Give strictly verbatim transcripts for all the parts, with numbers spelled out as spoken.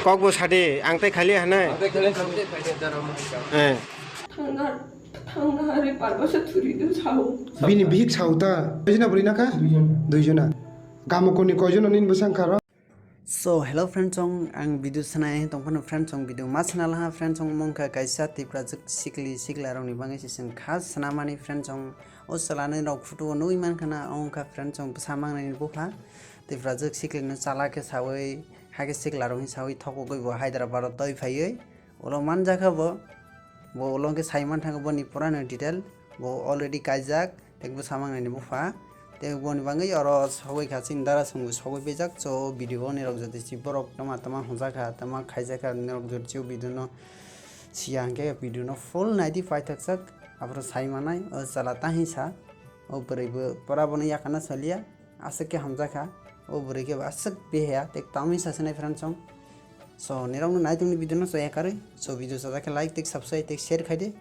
Kok bo sadi, ang tei khali hanai. Ang tei khali hanai. Eh. Thangna, thangna hari parba se thuri do sao. Bini bihik sao ta. Bini buri na kha? Duijona. Duijona. Gamo koni koijona nini bwsang kha ro? So, hello friend song, ang video sanai tongphano friend song video ma sana laha friend song mongkha kaisa Tiprajwk sikli sikla rokni bagwi se chwng kha sanamani friend song. O chwla ni rok photo o nugwi mankha na, ongkha friend song bwsa mangnani bupha. Tiprajwk sikli no chala khe sawi, hakhe sikla rokni sawi thokgwi bo Hyderabad o toi phaiwi. Ulo manjakha bo, bo ulo khe sai manthango boni purano detail, bo already kaijak, tei bwsa mangnani bupha. Tei boni bagwi oro sogwi kha chini dara songwi sogwi phaijak, so video o nirok jodi si borok tama tama hwnjakha, tama khaijakha, nirok jodi si o video no siya hwnkhe video no full naidi paithakjak, aphuru sai manai, o chwla ta hinsa, o bwrwi bo pura bono yakana saliya. Aswk khe hamjakha, o bwrwi khe bo aswk beheya, tei tamni sasinai friend song. So, nirokno nai tongni video no chaya karwi. So, video chajak khe like tei subscribe tei share khai di.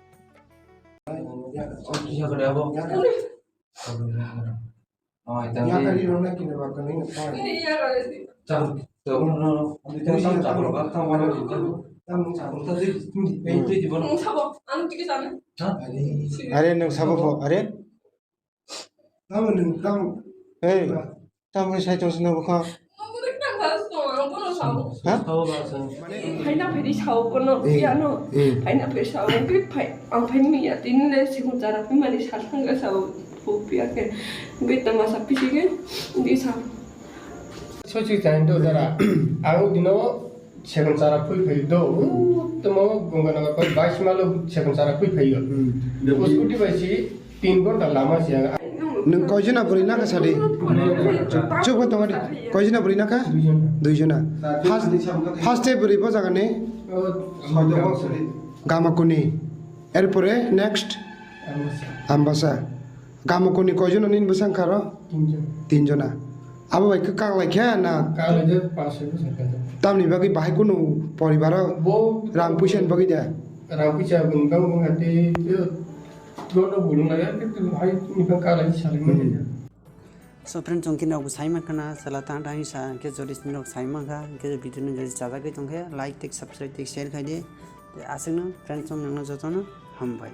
Are nwng sabo bo, are? Tamo nwng tamo. Hey, tamo sai tong sino bokha. Ha? Phaina phaidi sao kono, eh, yano. Eh. Phaina phai sao, ke phai, ang phai mi ya, tin le sikun jara pi mani sal thang ga sao, pu pi ya ke. Be tama sa pi si ke, di sa. Sochi chain to jara. Ang dino Sekon chara phui phai do, tamo Gonganagar pai bais malo sekon chara phui phai yo. Hmm. O scooty bai si tin ghonta lama si ang. Nwng koijona bwrwi nakha sadi? Chukbo tongadi. Koijona bwrwi nakha? Duijona. Duijona. First, first day bwrwi bo jaga ni? O, Gamakuni. Erpore next? Ambasa. Ambasa. Gamakuni koijona nini bwsang kha ro? Tinjon. Tinjona. Abo bai khe kaklai khe na? Kaklai je paanch soi bwsang khe. Tamni bagwi bahai kunu poribaro bo rang puisa ni bagwi da? Rang puisa bwng bang bwng hati yo. Tro no bulung laya khe tu hai ni bang kaklai salai mani. Hmm. So friend, chwng khe nok bo sai mankha na, chwla tang tang sa, hwnkhe jodi chwng nok sai mankha, hwnkhe video no jodi chajagwi tongkhe, like tei subscribe tei share khai di. Tei aswkno friend, chwng nangno jotono hambai.